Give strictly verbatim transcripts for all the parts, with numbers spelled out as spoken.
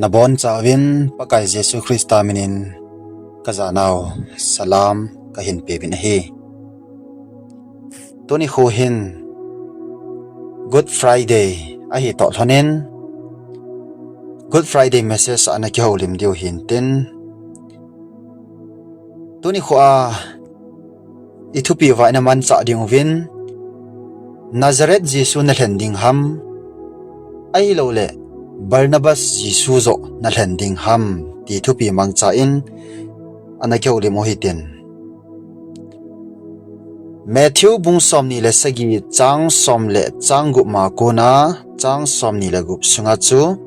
Nabonchauvin Pakai Jesu Christa minin kajanau salam kahin peuvin ahi. Tuni kho hin Good Friday ahitoh lhonin, Good Friday message ana kihoulim diu hintin, tuni kho a ithupiuva ina manchah dinguvin, Nazareth Jesu nalhen ding ham, ahilouleh Barnabas Jesu joh nalhen ding ham, ti thupi mangchan ana kihoulim u hitin. Matthew bung somni le sagi, chang som le chang gup ma kona chang somni le gup sunga chu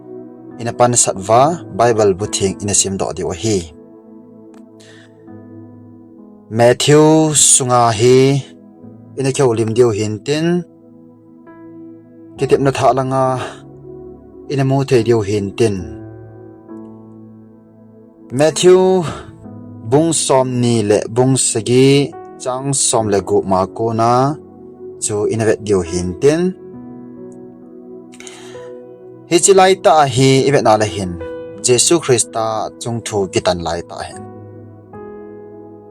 ina pansat uva Bible bu theng ina simdoh diu ahi. Matthew sunga hi ina kihoulim diu hintin, kitepna thah langa ina mu thei diu hintin. Matthew bung somni le bung sagi, chang som le gup ma kona chu ina vet diu hintin. Hiche laitah hi ivetna le hin Jesu Christa chungthu kitan laitah ahin,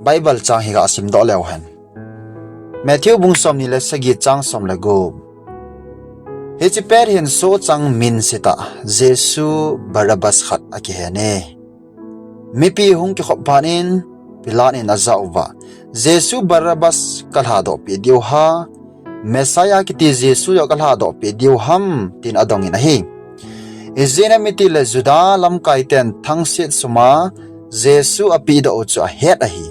Bible chang hi gasimdoh leu hen. Matthew bung somni le sagi, chang som le gup. Hiche pet hin sochang min setah Jesu Barabbas khat akihen e. Mipi hung kikhop phat in Pilat in ajah uva, Jesu Barabbas kalhadohpeh diu ham, Messiah kiti Jesu joh kalhadohpeh diu ham, tin adongin ahi. Ijeh inem itile Juda lamkaiten thangset suma Jesu apehdoh u chu ahet ahi.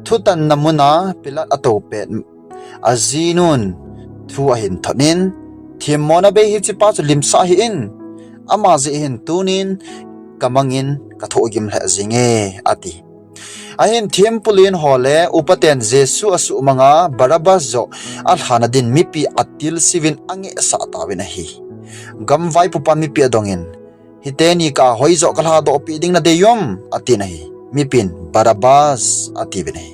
Thutanna muna Pilat atou pet ajinun thu ahin thot in, Themmona bei hichepa chu limsah hih in, ama jeh hin tunin kamangin kathohgim lheh jenge, ati. Ahin thempu lenho le upaten Jesu asuhmanga Barabbas joh alhana din mipi atilseuvin angehsah tauvin ahi. Gamvaipopan mipi adongin, Hiteni kah a hoijoh kalhadohpeh ding nadei um, atin ahi. Mipin, Barabbas, atiuvin ahi.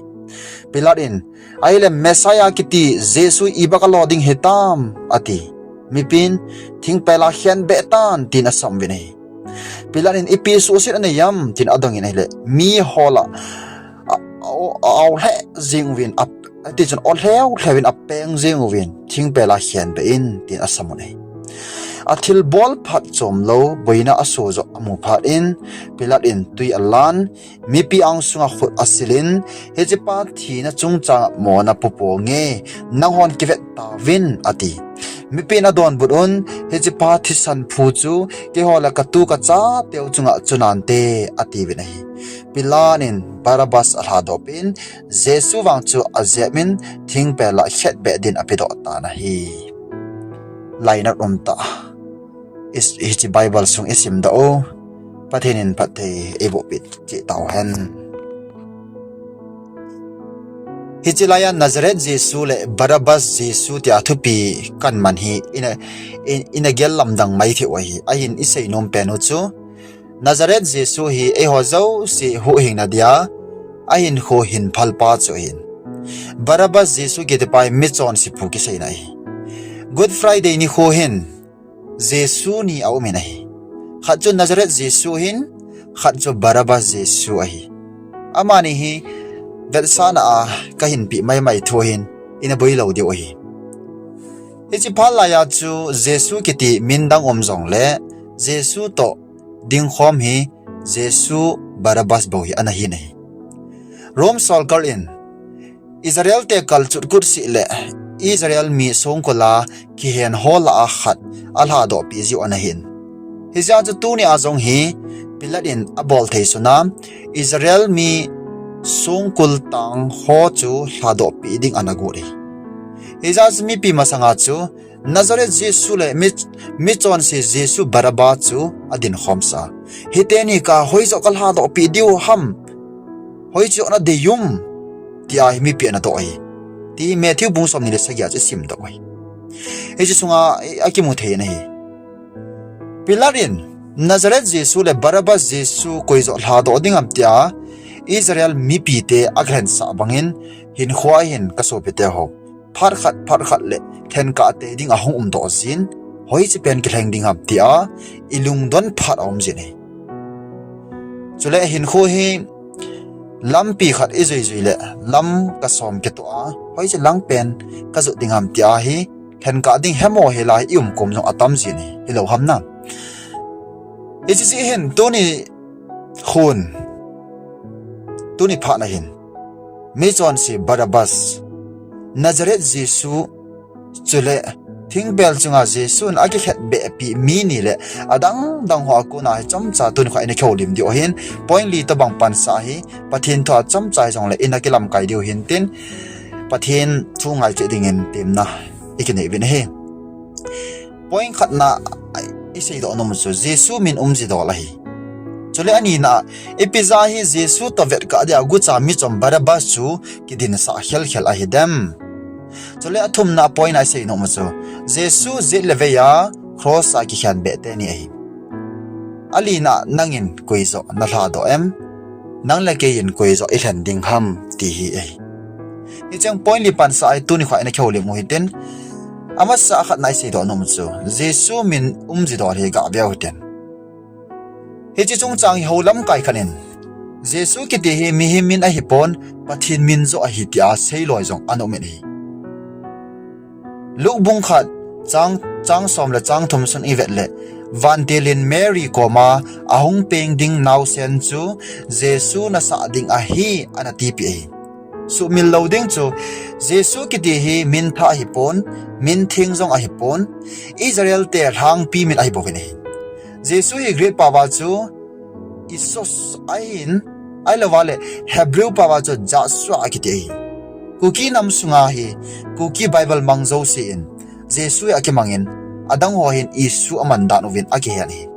Pilat in, Ahile Messiah kiti Jesu iba kalo ding hitam, ati. Mipin, Thingpel a khenbeh tan, tin asam uvin ahi. Pilat in, Ipi suhset anei am, tin adongin ahile, miho lah a, a, a, aolheh jeng uvin, a, atichun olheu lheuvin apeng jeng uvin, thingpel a khenbeh in, tin asam un ahi. Athilbol phat chomlou boina asoh joh amu phat in, Pilat in twi alan, mipi angsunga khut asilin, Hichepa thina chungchanga mona poponge, nanghon kivet tauvin, ati. Mipin adonbut un, Hichepa thisan phu chu keiho le katu kachateu chunga chunante, atiuvin ahi. Pilat in Barabbas alhadohpeh in, Jesu vang chu ajepin, thingpel a khetbeh din apedoh tan ahi. Lainat umtah hiche Bible sung isimdoh u, Pathen in phatthei eibohpeh cheh tauhen. Hiche laiya Nazareth Jesu le Barabbas Jesu tia thupi kanman hi ina, ina gel lamdang mai thei u ahi. Ahin isei nom pen u chu, Nazareth Jesu hi eiho jouse huhhingna dia ahinkho hinphalpa chu ahin, Barabbas Jesu kitipa hi michonse phu kiseina ahi. Good Friday nikho hin Jesu ni aumin ahi. Khat chu Nazareth Jesu ahin, khat chu Barabbas Jesu ahi. Amani hi vetsahna a kahinpeh maimai thu ahin, ina boilou diu ahi. Hiche phat laiya chu Jesu kiti min dang um jongle, Jesu toh dingkhom hi Jesu, Barabbas bou hi ana hin ahi. Rome solkar in Israel te kalchuh kutset le Israel mi songkul a kihen ho lah a khat alhadohpeh jiu ana hin. Hijeh chun tunia jong hi Pilat in abol thei suna Israel mi songkul tang ho chu lhadohpeh ding ana got ahi. Hijeh chun mipi masanga chu Nazareth Jesu le mi, michonse Jesu Barabbas chu adinkhomsah a, Hiteni kah a hoijoh kalhadohpeh diu ham, hoijoh nadei um, tia hi mipi ana doh ahi, ti Matthew bung somni le sagi a chu isimdoh ahi. Hiche sunga akimu thei in ahi. Pilat in Nazareth Jesu le Barabbas Jesu koi joh lhadoh ding ham tia Israel mipite akilhensah bangin hinkhoa hin kasopiteho, phat khat phat khat le lhenkah tei ding ahung umdoh jin, hoiche pen kilheng ding ham tia ilungdon phat aum jin ahi. Chule hinkho hi lampi khat i jui jui le lam ka som kitoh a, hoiche lang pen ka jot ding ham tia hi lhen kah ding hemo hi lai i um kom jong atam jin hi, hilou ham na. Hiche jeh hin tuni khun, tuni phat na hin, mi chonse Barabbas, Nazareth Jesu, chule thingpel chunga Jesun akikhetbeh pi mi ni le adang dang ho a kona hi chomcha tuni kho a i na kihoulim diu ahin, point li tobang pansah hi Pathen thu a chomcha hijongle i na kilamkai diu hin tin, Pathen thu ngaicheh dingin temna i kinei uvin ahi. Point khatna i seidoh nom u chu Jesu min umji dol ahi. Chule anina, ipi jeh a hi Jesu toh vetkah dia gucha michom Barabbas chu kidinsah khelkhel ahi dem? Chule athumna point a i seinom u chu Jesu jet le vei a cross a kikhenbeh teni ahi. Alina, nangin koi joh na lhadoh em? Nang le kei in koi joh i lhen ding ham ti hi ahi. Hicheng point li pansah hi tuni kho a i na kihoulim u hitin, amasa khatna i seidoh nom u chu Jesu min umji dol hi gaveu hitin. Hiche chungchang hi houlamkai khat in Jesu kiti hi mihem min ahipon, Pathen min joh ahi tia seiloi jong ana um in ahi. Luke bung khat chang, chang som le chang thum sun i vet le, vantil in Mary koma ahung peng ding naosen chu Jesu nasah ding ahi ana tipeh ahi. Sumil lou ding chu, Jesu kiti hi min thah ahipon, min theng jong ahipon, Israel te lhangpi min ahibouvin ahi. Jesu hi Greek paova chu Isus ahin, ahilouva le Hebrew paova chu Yahshua akiti ahi. Kuki nam sunga hi, Kuki Bible mang jouse in Jesu hi akimangin, adang ho hin Isu aman dan uvin akihen ahi.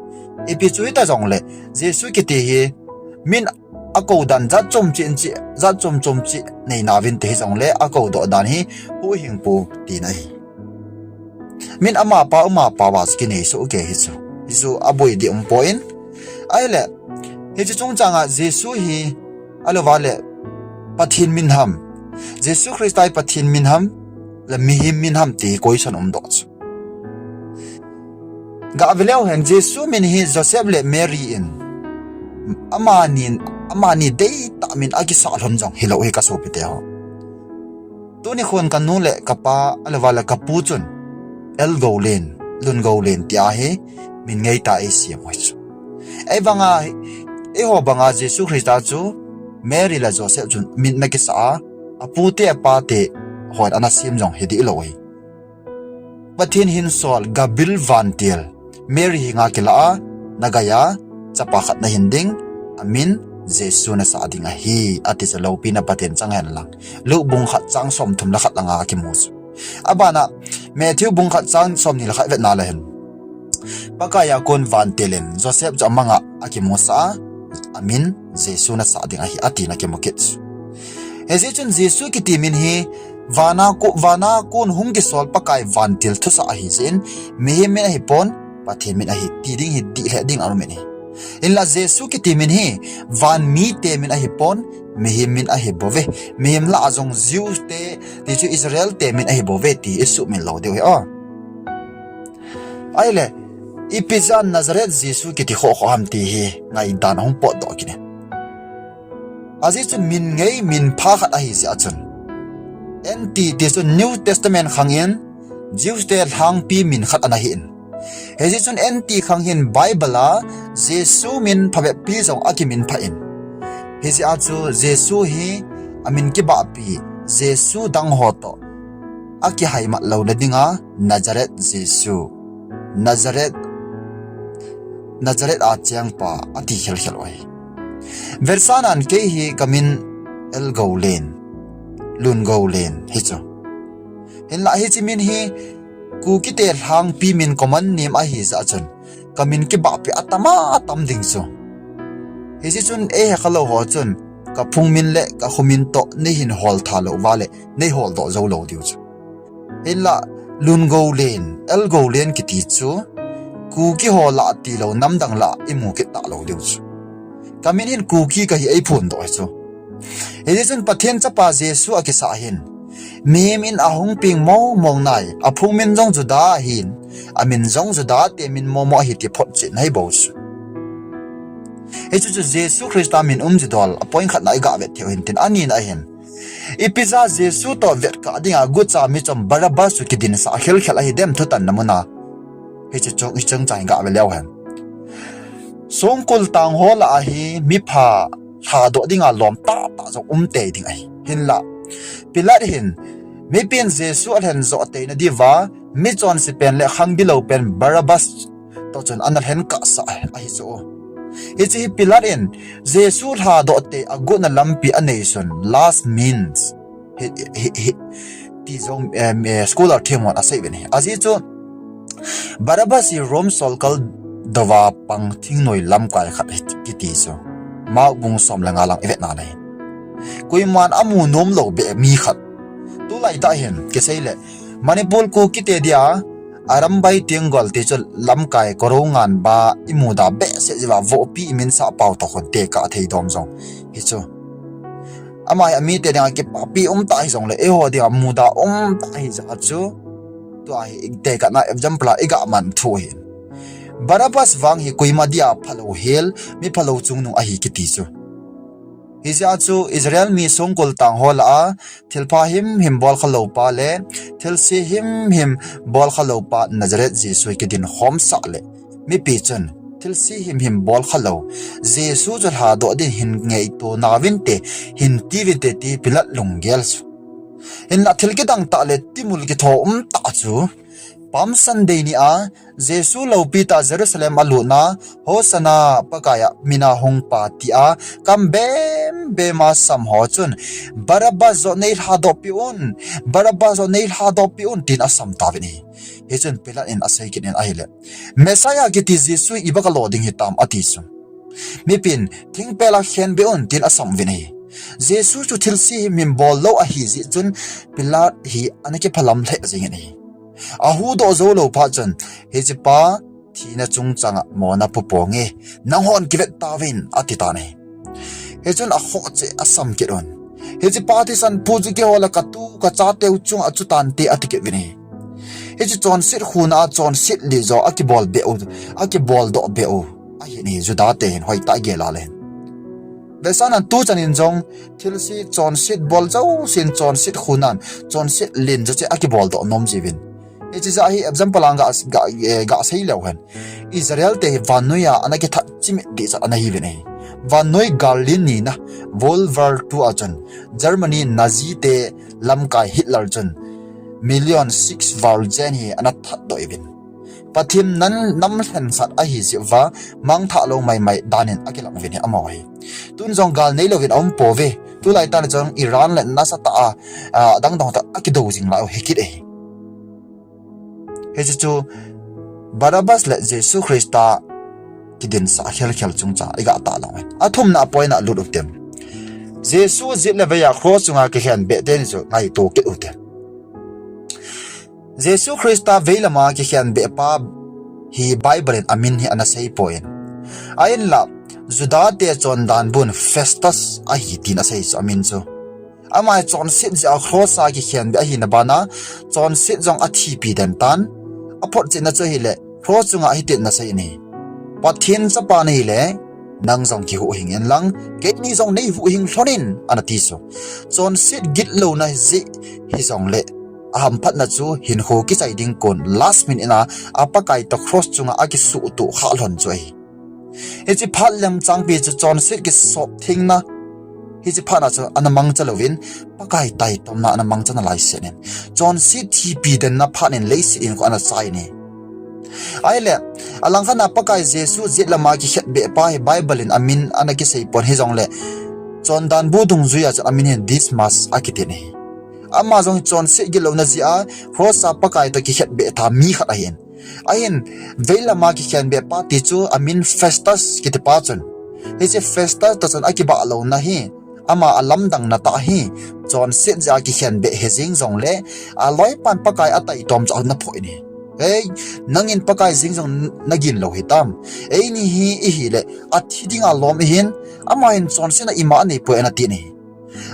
Ipi chu hita jongle, Jesu kiti hi min akou dan jat chom cheh, jat chom chom cheh neina uvinte hijongle, akoudoh dan hi huhhingpu tina ahi. Min amapa, umapa uva chu kinei soh kei hichu, hichu aboi ding umpoi. Ahile, hiche chungchanga Jesu hi, ahilouva le Pathen min ham, Jesu Christa hi Pathen min ham, le mihem min ham ti hi question umdoh chu. Gave leu hen, Jesu min hi Joseph le Mary in amani, amani deitah min akisah lhon jong hilou hi kasopite ho. Tuni khun kanu le kapa, ahilouva le kapu chun Elgoulen, Lungoulen tia hi min ngeitah eisem u hichu. Eivanga, eiho banga Jesu Christa chu Mary le Joseph chun min ana kisah a, apute apate hon ana sem jong hi dihlou ahi. Pathen hinsol Gabriel vantil Mary henga kilah a, nagaiya chapa khat nahin ding, amin Jesu nasah ding ahi, ati chu loupina Pathen chang hen lang. Luke bung khat chang somthum le khat langa kimu chu. Abana, Matthew bung khat chang somni le khat vetna le hin, Pakaiya kon vantil in Joseph chu amanga akimusah a, amin Jesu nasah ding ahi, atina kimu kit chu. Hijeh chun Jesu kiti min hi vana ko, vana kon hung kisol Pakai vantil thusah ahi jeh in, mihem min ahipon, Pathen min ahi ti ding hi dih lheh ding aum in ahi. Hinla Jesu kiti min hi van mite min ahipon, mihem min ahibouve. Mihem lah a jong Jew te, tichu Israel te min ahibouve ti isumil lou diu ahi. Ahile, ipi jeh a Nazareth Jesu kiti khohkhoh ham ti hi ngaidan ahung potdoh kit in. Ajeh chun min ngei, min pha khat ahi jeh a chun, N T, tichun New Testament khang in Jews te lhangpi min khat ana hi in. Hijeh chun N T khang hin Bible a Jesu min phabep pi jong akiminphah in. Hijeh a chu Jesu hi amin kibahpi Jesu dang ho toh akihaimat louna dinga Nazareth Jesu, Nazareth, Nazareth a chengpa ati khelkhel u ahi. Versanan kei hi kamin Elgoulen, Lungoulen hichu. Hinla hiche min hi Kukite lhangpi min common name ahi jeh a chun, kamin kibahpi atama atam ding chu. Hijeh chun eihekhalou ho chun, kaphung min le kakhomin toh neihin hol tha louva le, neiholdoh jou lou diu chu. Hinla, Lungoulen, Elgoulen kiti chu, Kuki ho lah tilou, namdang lah imu kit talou diu chu. Kamin hin Kuki kahi eiphondoh hi chu. Hijeh chun Pathen chapa Jesu akisah hin, mihem in ahung peng mong mong nai, aphung min jong Juda ahin, amin jong Juda te min momo ahi ti photchetna ahibou chu. Hichu chu Jesu Christa min um jidol a point khatna i ga vet thei u hin tin, anina ahin, ipi ja Jesu toh vet kah dinga gucha michom Barabbas chu kidinsah khelkhel ahi dem thutanna muna. Hichu chung, hichu chungchang i ga ve leu hen. Songkul tang ho lah a hi mipha lhadoh dinga lom tahtah jong um tei ding ahi. Hinlah, Pilat hin mipin Jesu alhen joh teina diuva michonse pen le khangbilou pen Barabbas toh chun ana lhen kahsah ahi chu. Hiche hi Pilat in Jesu lhadoh tei agotna lampi anei sun, last means, hi, hi, hi, ti jong, em, eh, scholar themhon asei uvin ahi. Ajeh chu Barabbas hi Rome solkal douva pang thingnoi lamkai khat ahi kiti chu Mark bung som le nga lang i vetna ahi. Koiman amu nom lou beh mi khat. Tulai tah hin kisei le Manipur Kukite dia Arambai Tenggol ti chu lamkai Korounganba i muda behseh jeh uva vohpi i min sah pau toh khun tekah thei dom jong hichu. Ama hi amite dinga kipapi um tah hijongle eiho dinga muda um tah hijeh a chu tua hi tekahna example a i ga man thu ahi. Barabbas vang hi koima dia phalou hel, mi phalou chungnung ahi kiti chu. Hijeh a chu Israel mi songkul tang ho lah a thilpha himhim bolkhalou pa le thilse himhim bolkhalou pa Nazareth Jesu kidin khomsah le mipi chun thilse himhim bolkhalou Jesu chu lhadoh din hin ngaito nauvinte, hin tiuvinte ti Pilat lunggel chu. Hinlah thil kidang tah le timul kitho um tah chu Palm Sunday ni a Jesu loupi tah Jerusalem alutna, Hosanna, Pakai a mina hung pa tia kam bembem a sam ho chun Barabbas joh nei lhadoh peh un, Barabbas joh nei lhadoh peh un tin asam tauvin ahi. Hichun Pilat in asei kit in ahile, Messiah kiti Jesu hi ibola lo ding hitam ati chu. Mipin thingpel a khenbeh un tin asam uvin ahi. Jesu chu thilse himhim bol lou ahi jeh chun Pilat hi ana kiphalam lheh jengin ahi. Ahuhdoh joulou phat chun, hichepa thina chungchang a mona puponge, nanghon kivet tauvin ati tan ahi. Hichun akhoh cheh asam kit un. Hichepa thisan phu chu keiho le katu kachateu chunga chutante ati kit uvin ahi. Hiche chonset khuna a chonset li joh akibol beh u, akiboldoh beh u ahin ahi, Judate hin hoitah gel a le hin. Vesan an tuchan in jong thilse chonset bol jousen chonset khunan chonset len joh chu akiboldoh nom jiuvin. Hiche jeh hi example a ga, ga, eh, ga sei leu hen. Israel te hi vannoi a ana kithat chimit dehchat ana hiuvin ahi. Vannoi gal len nina, World War Two a chun Germany Nazi te lamkai Hitler chun million six val jen hi ana thatdoh uvin. Pathen nam lhensat ahi jeh uva mangthah lou maimai dan in akilang uvin ahi amaho hi. Tun jong gal neilouvin aum pouve. Tulai tah a jong Iran le nasatah a, a, dangdang tah a kidou jing lai u hi kit ahi. Hiche chu Barabbas le Jesu Christa kidinsah khelkhel chungchang a i ga tahlang u ahin. Athumna a point a lut u hitin. Jesu jet le vei a cross chunga kikhenbeh teni chu ngaito kit u hitin. Jesu Christa veilam a kikhenbeh pa hi Bible in amin hi ana seipoi. Ahinlah Judate chondanbun Festus ahi tin asei chu amin chu. Ama hi chonset jeh a cross a kikhenbeh ahina bana chonset jong athipi den tan. Aphotchetna chu ahile cross chunga hitin ana sei in ahi. Pathen chapa nahile, nang jong kihuhhing inlang, keini jong neihuhhing lhonin, ana ti chu. Chonset gitlouna jeh hijongle, ahamphatna chu hinkho kichai ding kon last minute in a, a Pakai toh cross chunga akisuhtoh khah lhon chu ahi. Hiche phat lemchangpi chu chonset kisop thengna, hiche phatna chu ana mangcha louvin, Pakai taitomna ana mangcha nalai set in. Chonset thipi denna phat in leiset in khu ana chai in ahi. Ahile, alangkhat a Pakai Jesu jet lam a kikhetbeh pa hi Bible in amin ana kiseipon hijongle, chondanbu dungjuia chun amin hin Dismas akitin ahi. Ama jong hi chonset gitlouna jeh a, cross a Pakai toh kikhetbeh tha mi khat ahin. Ahin, veilam a kikhenbeh pa ti chu amin Festus kitipa chun. Hiche Festus toh chun akibah louna hi, ama alamdangna tah hi, chonset jeh a kikhenbeh hijeng jongle, aloipan Pakai ataitom chu ana phoh in ahi. Ei, nangin Pakai jeng jong nagin lou hitam. Eini hi ihile, athi dinga lom ihin, ama hin chonsetna ima aneipoi ana tin ahi.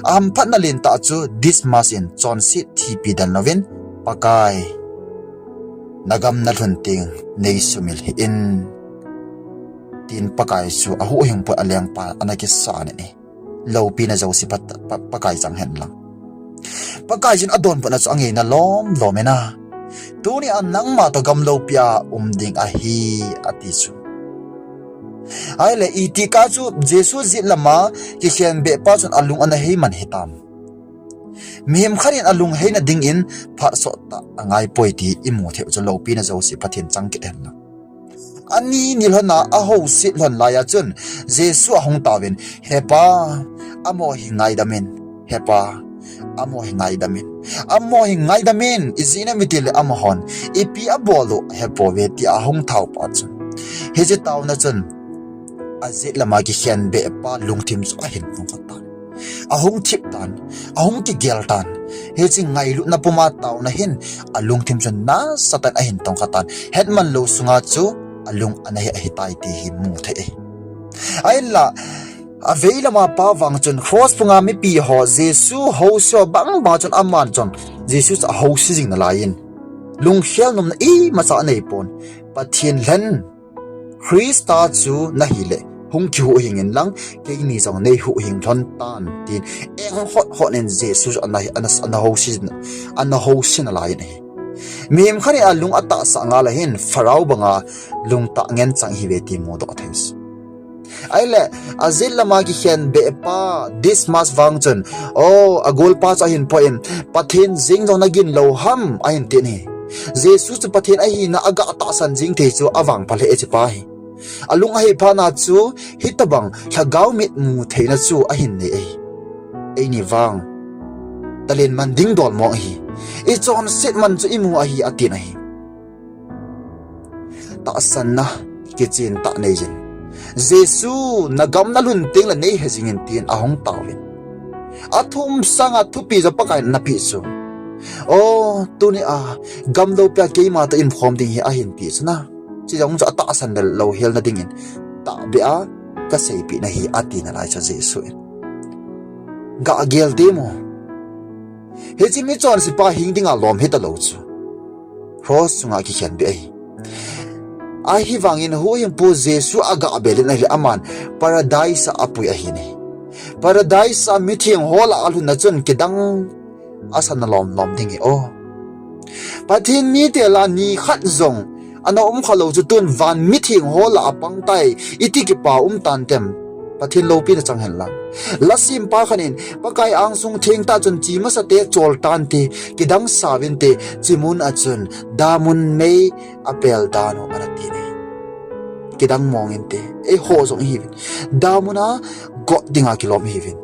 Ahamphatna lentah chu Dismas in chonset thipi den louvin, Pakai, nagam nalhun teng neisumil hih in. tin Pakai chu ahuhhingpu alengpa ana kisan in ahi. Loupina jouse Pa, Pa, Pakai chang hen lang. Pakai chun adonbutna chu angeina lom lom in a, "Tuni a nangma toh gam loupi a um ding ahi," ati chu. Ahile itih kah chu Jesu jet lama kikhenbeh pa chun alung ana hei man hitam. Mihem khat in alung heina dingin phat sottah angaipoi ti imu thei u chu, loupina jouse Pathen chang kit hen lang. Ani ni lhon a ahouset lhon lai a chun Jesu ahung taovin, "He Pa, amaho hi ngaidam in. He Pa, amaho hi ngaidam in. Amaho hi ngaidam in. Ijeh inem itile amahon ipi abol u ahepouve," tia ahung tao pa chun, hiche taona chun ajet lama kikhenbeh pa lungthim chu ahin tongkha tan. Ahung thip tan, ahung kigel tan. Hiche ngailutna puma taona hin alungthim chu nasatah in ahin tongkha tan. Hetman lou sunga chu alung ana hei ahitai ti hi mu thei ahi. Ahinla, avei lama pa vang chun cross punga mipi ho, Jesu house ho bang bang chun aman chun Jesu chu ahouse jing nalai in, lunghel nomna imacha aneipon, Pathen lhen Christa chu nahile hung kihuhhing in lang, keini jong neihuhhing lhon tan, tin eng hot hot in Jesu chu ana, ana, ana house, ana house nalai in ahi. Mihem khat in alung atahsah ngal a hin Pharaoh banga lungtah ngen chang ihiuve ti mudoh thei chu. Ahile, ajet lama kikhenbeh pa Dismas vang chun, o, agolpa chu ahin phoh in, "Pathen jeng jong nagin lou ham?" ahin tin ahi. Jesu chu Pathen ahina aga tahsan jing thei chu avangpha lheh e, hiche pa hi. Alung ahei phat na chu hitobang lhagao mitmu theina chu ahin nei ahi. Eini vang talen man ding dol mong ahi. Ichonset man chu imu ahi, atin ahi. Tahsanna kichen tah neijin, "Jesu, nagam nalhun tengle neihe jingin," tin ahung taovin, athum sanga thupi jong Pakaiyin anapeh chu. O, tuni a gam loupia keima toh umkhom ding hi ahin ti chu na. Hiche jong chu atahsan lou helna dingin tahbeh a kaseipeh nahi, ati nalai chu Jesu in. Gah gel temo. Hiche michonsepa hing dinga lom hitalou chu cross chunga kikhenbeh ahi. Ahivangin huhhingpu Jesu agah bel in ahile aman Paradise a apui ahi ne. Paradise a mitheng ho lah a alhunna chun kidang asana lom lom ding ahi o. Pathen mite lah a ni khat jong ana umkhalou chu tun van mitheng ho lah a apangtai, iti kipa um tantem. Pathen loupina chang hen lang. Lasempa khat in, Pakai angsung thengtah chun che masate chol tante, kidang sauvinte, hiche mun a chun damun mei apel dan u, anati ne. Kidang mong inte, eiho jong ihiuvin, damun a got dinga kilom ihiuvin.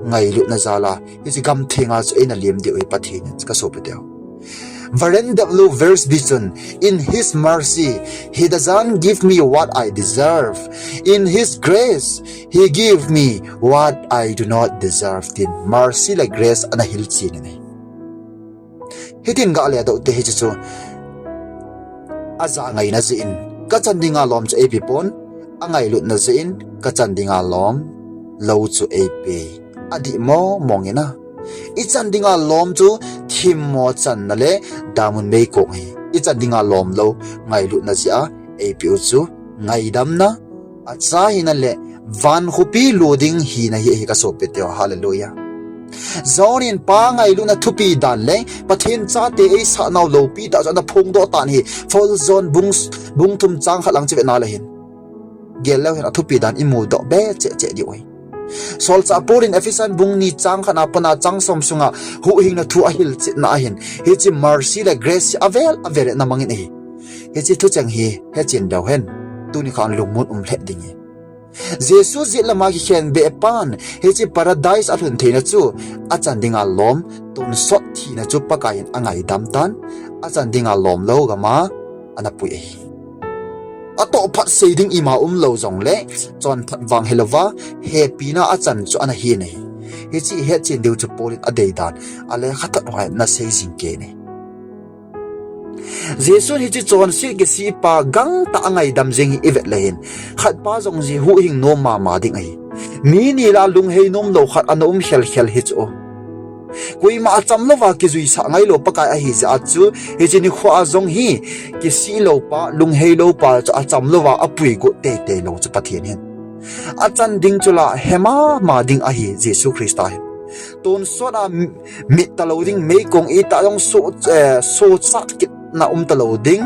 Ngailutna jal a hiche gam thenga chu eina lem diu ahi Pathen in, kasopiteho. Warren W. Wiersbe chun, "In His mercy, He doesn't give me what I deserve. In His grace, He give me what I do not deserve," tin mercy le grace ana hilchen in ahi. Hitin gah ledoh te hiche chu, ajangaina jeh in kachan dinga lom chu eipepon, angailutna jeh in kachan dinga lom lou chu eipe. Adih mong mong in a, ichan dinga lom chu themmo channa le damun meikong ahi. Ichan dinga lom lou ngailutna jeh a eipeh u chu ngaidamna, acha hina le van khopi lut ding hina hi ahi, kasopiteho. Hallelujah. John in Pa ngailutna thupi dan le Pathen chate eisahnau loupi tah chu ana phongdoh tan ahi. First John bung, bung thum chang khat lang chu vetna le hin, gel leu hen athupi dan imudoh be cheh cheh diu ahi. Solchah Paul in Ephesian bung ni chang khat na pat a chang som sunga huhhingna thu ahilchetna ahin, hiche mercy le grace hi avel avel in ana mangin ahi. Hiche thucheng hi hechen leu hen, tuni khan lungmon um lheh ding ahi. Jesu jet lama kikhenbeh pan hiche Paradise alhun theina chu, achan dinga lom tonsot thina chu Pakaiyin angaidam tan, achan dinga lom lou gama anapui ahi. Atoh phat sei ding ima umlou jongle, chonphat vang hilouva, hepina achan chu ana hin ahi. Hiche ihetchen diu chu Paul in adeidan, alekhathot hoa ana sei jing kei in ahi. Jesun hiche chonset kisihpa gangtah angaidam jeng hi ivet le hin, khatpa jong hiche huhhing nom mama ding ahi. Mi ni lah a lunghei nomlou khat ana um khel khel hi chu. Koima acham louva kijuisah ngailou Pakai ahi jeh a chu, hiche nikho a jong hi, kisih lou pa, lunghei lou pa chu acham louva apui got teitei lou chu Pathen hin. Achan ding chu la he mama ding ahi Jesu Christa hin. Tonsot a mit talou ding, meikong itah jong so, eh, sochat kitna um talou ding.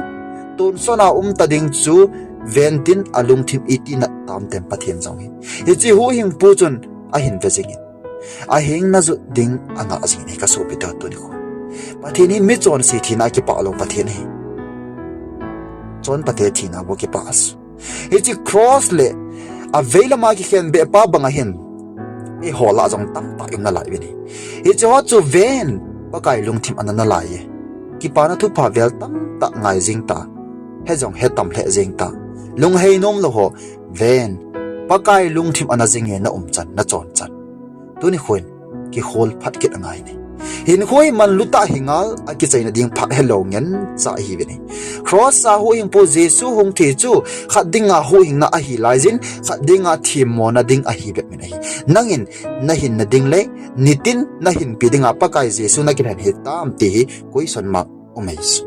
Tonsot a um ta ding chu ven tin alungthim iti nat tam tem Pathen jong hi. Hiche huhhingpu chun ahin ve jingin. Aheng najot ding angah jingin hi kasopite tuni khu. Pathen hi michonse thina kipah lou Pathen ahi. Chonpate thina bou kipah ahi. Hiche cross le avei lama kikhenbeh pa banga hin eiho lah jong tamtah i um nalai uvin ahi. Hiche ho chu ven, Pakai lungthim ana nalai e. Kipana thupha vel tamtah ngai jing ta. He jong he tam lheh jing ta. Lunghei nom lou ho, ven, Pakai lungthim ana jing e, na umchan, na chonchan. Tuni khun, kikhol phat kit angai e. Hinkho hi manlu tah hi ngal, akichaina ding phat helou ngen cha ahiuvin ahi. Cross a huhhingpu Jesu hung thi chu, khat dinga huhhingna ahi laijin, khat dinga themmona ding ahi bep in ahi. Nangin, nahinna ding le, nitin nahinpi dinga Pakai Jesu nakilhen hitam ti hi question mark um ahi chu.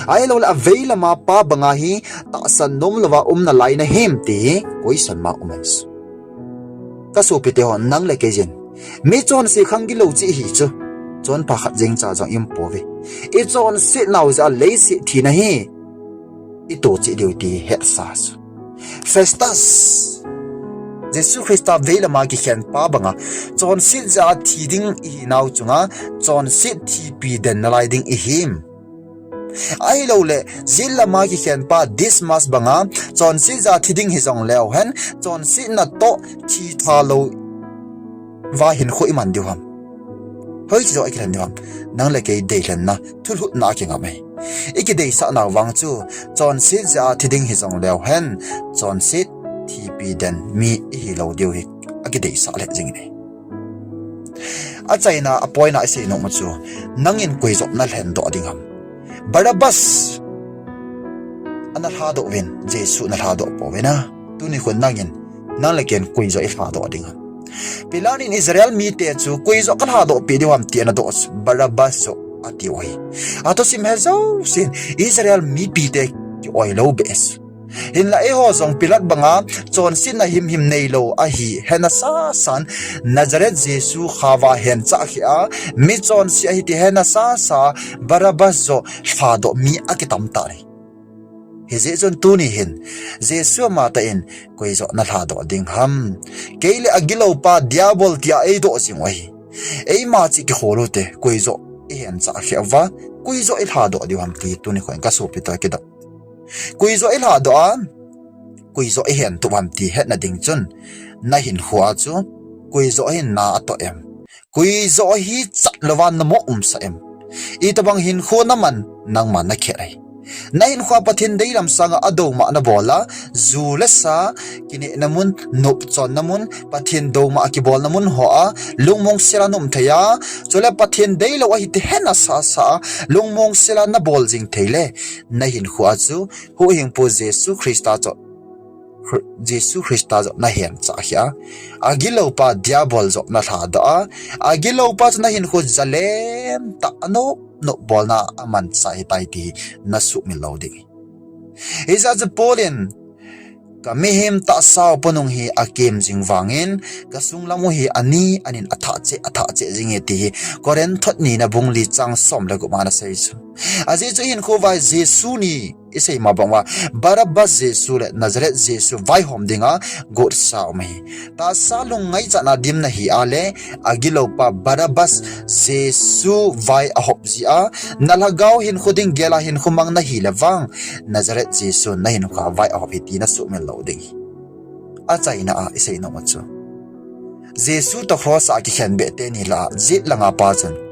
Ahilouleh avei lama pa banga hi tahsan nom louva um nalai nahim ti hi question mark um ahi chu. Kasopite ho, nang le kei jin, michonse khang gilou cheh hi chu, chonpha khat jeng cha jong i um pouve. I chonset nau jeh a leiset thina hi ito cheh diu ti hetsa chu. Festus, Jesu Christa vei lama kikhen pa banga, chonset jeh a thi ding ihi nau chunga, chonset thipi den nalai ding ihim? Ahilouleh, jet lama kikhen pa Dismas banga, chonset jeh a thi ding hijong leu hen, chonsetna toh thi tha lou va hinkho iman diu ham? Hoiche joh ikilhen diu ham? Nang le kei deilhenna, thulhutna akingam ahi. Ikideisah nau vang chu, chonset jeh a thi ding hijong leu hen, chonset thipi den mi ihi lou diu hi akideisah lheh jingin ahi. Achaina, apoina isei nom u chu, nangin koi joh nalhen doh ding ham? Barabbas ana lhadoh uvin, Jesu nalhadoh pouvin a. Tuni khun nangin, nang le ken koi joh ilhadoh ding ham? Pilat in Israel mite chu koi joh kalhadoh peh diu ham ti ana doh chu, Barabbas joh atiu ahi. Athusim he jousen Israel mipite kioi lou beh chu. Hinla eiho jong Pilat banga chonsetna himhim neilou ahi hena sasan, Nazareth Jesu khava henchah kheh a, michonse ahi ti hena sasa, Barabbas joh lhadoh mi akitam tah ahi. Hijeh chun tuni hin, Jesu amatah in, koi joh nalhadoh ding ham? Kei le agilou pa Diabol tia eidoh jing u ahi. Eima cheh kikhol u te, koi joh ihenchah kheh uva, koi joh ilhadoh diu ham ti tuni khun kasopite kidong. Koi joh ilhadoh a, koi joh ihentup ham ti hetna ding chun, nahinkhoa chu, koi joh hin na atoh em? Koi joh hi chat louva namoh umsah em? Itobang hinkho naman, nangma nakhet ahi. Nahinkhoa Pathen deilam sanga adouma nabol a, ju le sa, kinehna mun, nopchonna mun, Pathen douma kibolna mun hoa, lungmong sela naum thei a, chule Pathen deilou ahi ti hena sasa a, lungmong sela nabol jing thei le, nahinkhoa chu, huhhingpu Jesu Christa joh, Jesu Christa joh nahenchah kheh a, agilou pa Diabol joh nalhadoh a, agilou pa chu nahinkho jalem tah anop nop bolna amanchah ahitai ti nasuhmil lou ding. Hijeh chun Paul in, kamihem tahsau punung hi akem jing vangin, kasunglam u hi ani anin athah cheh, athah cheh jinge ti hi, Corinth thot nina bung li chang som le gup a anasei chu. Ajeh chu ihinkhovai Jesu ni isei ma banguva, Barabbas Jesu le Nazareth Jesu vaihom dinga gotsa um ahi. Tahsa lungngaichatna dim nahi a le, agilou pa Barabbas Jesu vai ahop jeh a, nalhagao hinkho ding gel a hinkho mang nahile vang, Nazareth Jesu nahinkhoa vai ahop hi ti nasuhmil lou ding. Achaina a isei nom u chu, Jesu toh cross a kikhenbeh teni lah a jet langa pa chun,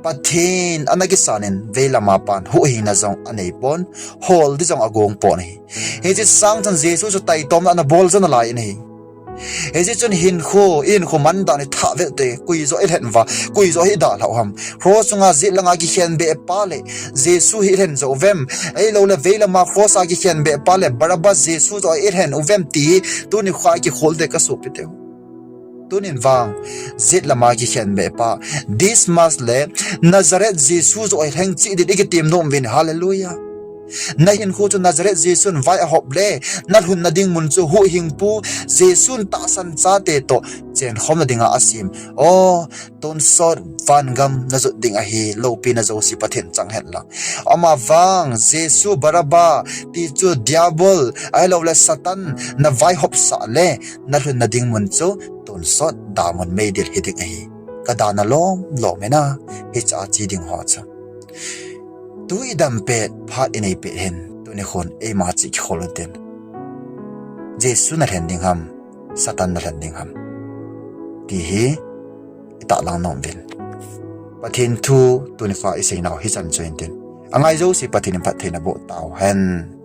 Pathen ana kisan in veilama pan huhhingna jong aneipon, hol di jong agong pon ahi. Hiche sangchun Jesu chu taitomna ana bol jo nalai in ahi. Hijeh chun hinkho, ihinkho mandan hi thah vet te, koi joh ilhen uva, koi joh hi idalhah u ham? Cross chunga jet langa kikhenbeh pa le Jesu hi ilhen jou uvem? Ahiloule veilama cross a kikhenbeh pa le Barabbas Jesu joh ilhen uvem ti hi tuni khoa kikhol te kasopite. Tunin vang, jet lama kikhen beh pa, Dismas le Nazareth Jesu joh hi lheng cheh din ikitem nom uvin, hallelujah. Nahinkho chu Nazareth Jesun vai ahop le, nalhunna ding mun chu huhhingpu Jesun tahsan chate toh chenkhomna dinga asem. O, tonsot vangam najot ding ahi, loupina jouse Pathen chang hen lang. Amavang, Jesu Baraba, ti chu Diabol, ahiloule Satan, navaihopsah le, nalhunna ding mun chu tonsot damun meidil hiding ahi. Kadana lom lom hina, hichea che ding ho chu. Tu idam pet, phat inei pet hin, tuni khon eima cheh kikhol utin. Jesu nalhen ding ham, Satan nalhen ding ham, ti hi itahlang nom uvin. Pathen thu tunikho iseinau hichan chu hintin. Angai jouse Pathen in phattheina boh tauhen.